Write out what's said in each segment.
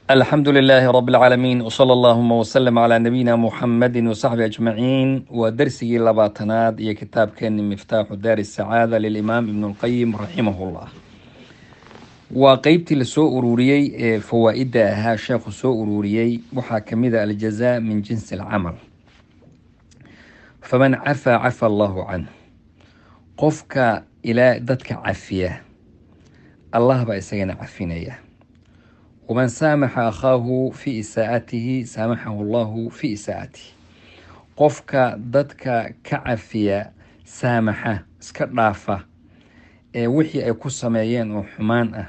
Alxamdu lilaahi rabi اlcaalamiin wsala allahuma wslm calaa nabiyina muxamadi wasaxbi ajmaciin. Waa dersigii 20aad iyo kitaabkeeni Miftaaxu Daari Sacaada lilimaam Ibn اlqayim raximah llah. Waa qeybtii lasoo ururiyey ee fawaa-idda ahaa sheekhu soo ururiyey. Waxaa kamid a aljaza min jinsi alcamal. Faman cafaa cafa allahu canh. Qofka ilaa dadka cafiya, Allah baa isagana cafinaya. Waman saamaxa akhaahu fi isaa'atihi saamaxahu allahu fi isaa'atihi. Qofka dadka ka cafiya, saamaxa, iska dhaafa ee wixii ay ku sameeyeen oo xumaan ah,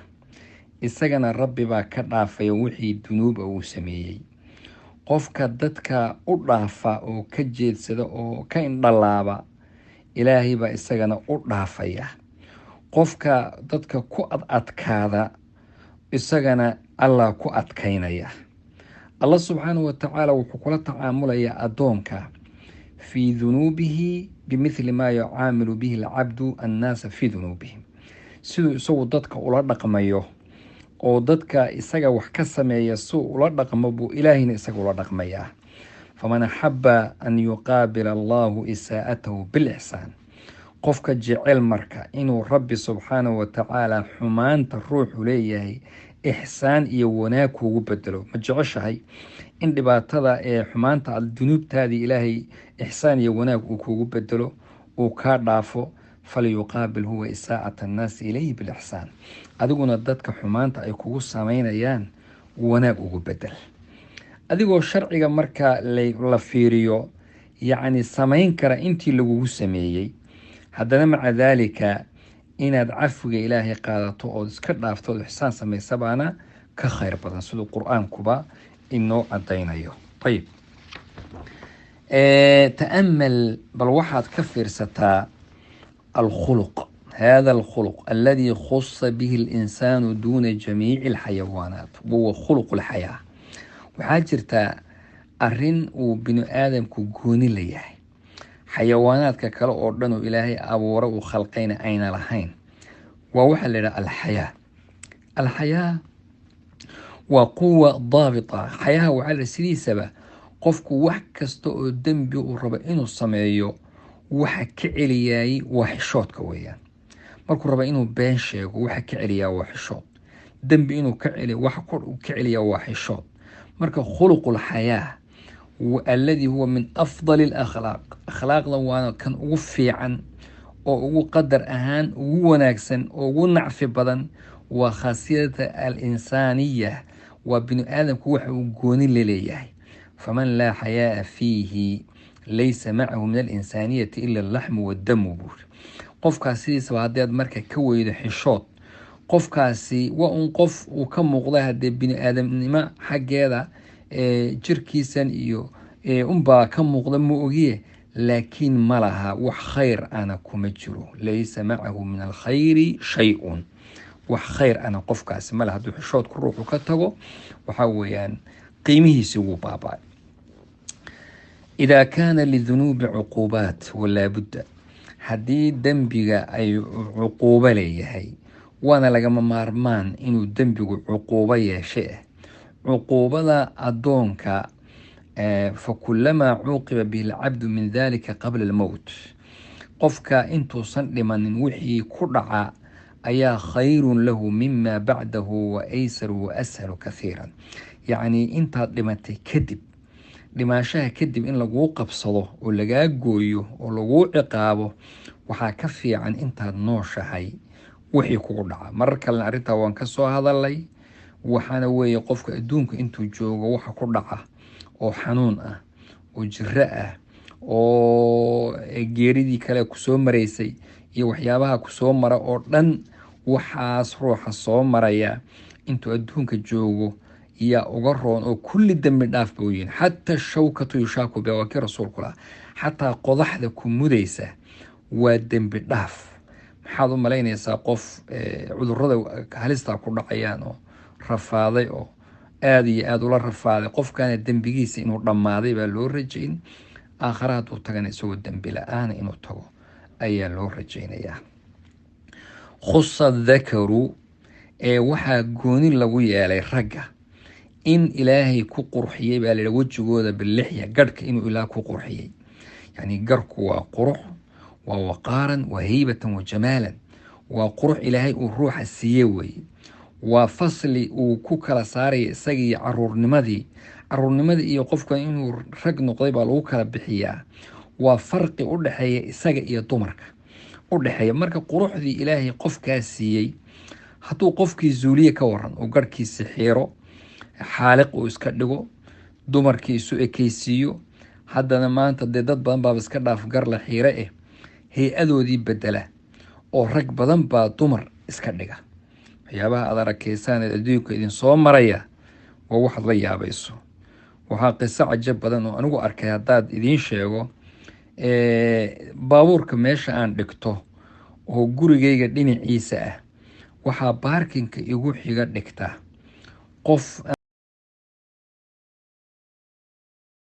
isagana Rabbi baa ka dhaafaya wixii dunuuba uu sameeyey. Qofka dadka u dhaafa oo ka jeedsada oo ka indhalaaba, Ilaahay baa isagana u dhaafaya. Qofka dadka ku ad adkaada, isagana Allah ku adkaynaya. Allah subxaanahu watacaala wuxuu kula tacaamulayaa addoonka fii dunuubihi bimithli maa yucaamilu bihi alcabdu annaasa fii dunuubihim. Siduu isagu dadka ula dhaqmayo oo dadka isaga wax ka sameeya siuu ula dhaqmo buu Ilaahayna isaga ula dhaqmayaa. Faman axaba an yuqaabila allahu isaa'atahu bilixsaan, qofka jecel marka inuu Rabbi subxaanahu watacaala xumaanta ruuxu leeyahay ixsaan iyo wanaag kuugu bedelo, ma jeceshahay in dhibaatada ee xumaanta aad dunuubtaadii Ilaahay ixsaan iyo wanaag uu kuugu bedelo, uu kaa dhaafo? Falyuqaabil huwa isaa'ata annaasi ilayhi bilixsaan. Adiguna dadka xumaanta ay kugu sameynayaan wanaag ugu bedel. Adigoo sharciga marka la fiiriyo, yacni samayn kara intii lagugu sameeyey, haddana maca daalika inaad cafiga Ilaahay qaadato ood iska dhaafto ood ixsaan samaysa baana ka khayr badan, siduu Qur-aankuba inoo cadaynayo. Ayib, ta'amal, bal waxaad ka fiirsataa alkhuluq, hada alkhuluq aladi khusa bihi alinsaanu duuna jamiici alxayawaanaat, wahuwa khuluq alxayaa. Waxaa jirtaa arin uu binu aadamku gooni la yahay, xayawaanaadka kale oo dhan uu Ilaahay abuura uu khalqayna ayna lahayn. Waa waxaa la yidhaha alxayaa. Alxayaa waa quwa daabita. Xayaha waxaa la sidiisaba qofku wax kasta oo dembi uu rabo inuu sameeyo, waxa ka celiyayay waa xishoodka weeyaan. Markuu rabo inuu been sheego, waxa ka celiyaa waa xishood. Dembi inuu ka celiyo, waxa ka celiyaa waa xishood. Marka khuluqul xayaa alladii huwa min afdali alakhlaaq, akhlaaqda waana kan ugu fiican oo ugu qadar ahaan ugu wanaagsan oo ugu nacfi badan, waa khaasiyata alinsaaniya, waa binu aadamku waxa uu gooni laleeyahay. Faman laa xayaaa fiihi laysa macahu min alinsaaniyati ila alaxmu waddamu, buuri. Qofkaas sidiisaba haddii aad marka ka weydo xishood, qofkaasi waa un qof uu ka muuqda haddee bini aadamnimo xaggeeda jirkiisan iyo unbaa ka muuqda, ma ogiye, laakiin ma laha wax khayr ana kuma jiro. Laysa macahu min alkhayri shay-un, wax khayr ana qofkaasi ma laha. Hadduu xishoodku ruuxu ka tago, waxaa weeyaan qiimihiisi wuu baaba. Idaa kaana lidunuubi cuquubaat, walaabudda, haddii dembiga ay cuquubo leeyahay, waana lagama maarmaan inuu dembigu cuquubo yeeshe ah cuquubada addoonka. Fa kulamaa cuuqiba bihi alcabdu min dalika qabla almowt, qofka intuusan dhimanin wixii ku dhaca ayaa khayrun lahu mima bacdahu wa aysaru wa ashalu kathiiran. Yacnii intaad dhimatay kadib, dhimaashaha kadib in laguu qabsado oo lagaa gooyo oo laguu ciqaabo waxaa ka fiican intaad nooshahay wixii kugu dhaca. Marar kalena arrintaa waan ka soo hadalay. Waxaana weeye qofka adduunka intuu joogo waxa ku dhaca oo xanuun ah oo jiro ah oo geeridii kale kusoo maraysay iyo waxyaabaha kusoo mara oo dhan, waxaas ruuxa soo maraya intuu adduunka joogo yaa uga roon oo kulli dembi dhaaf ba u yihin. Xataa shawkatu yushaaku biha, waa kii Rasuulku lahaa, xataa qodaxda ku mudaysa waa dembi dhaaf. Maxaad u malaynaysaa qof cudurada halistaa ku dhacayaan oo rafaaday oo aada iyo aada ula rafaaday? Qofkaana dembigiisa inuu dhammaaday baa loo rajayn. Aakhara hadduu tagana isagoo dembi la-aana inuu tago ayaa loo rajaynayaa. Khusa dakaru, ee waxaa gooni lagu yeelay ragga. In Ilaahay ku qurxiyey baa la yidhaha wejigooda bilixya, garhka inuu Ilaah ku qurxiyey. Yacni garhku waa qurux, waa waqaaran, waa heybatan wa jamaalan, waa qurux Ilaahay uu ruuxa siiye weeye. Waa fasli uu ku kala saaraya isagii caruurnimadii, caruurnimadii iyo qofka inuu rag noqday baa lagu kala bixiyaa. Waa farqi u dhexeeya isaga iyo dumarka u dhexeeya. Marka quruxdii Ilaahay qofkaa siiyey hadduu qofkii zuuliye ka waran, uu garhkiisi xiiro, xaaliq uu iska dhigo, dumarkii isu ekeysiiyo, haddana maanta dee dad badan baaba iska dhaaf gar la xiire hay-adoodii bedela oo rag badan baa dumar iska dhiga. Waxyaabaha aad arakeysaan ee adduunka idin soo maraya waa waxaad la yaabayso. Waxaa qiso cajab badan oo anigu arkay haddaad idiin sheego, baabuurka meesha aan dhigto oo gurigayga dhinaciisa ah waxaa baarkinka igu xiga dhigta qof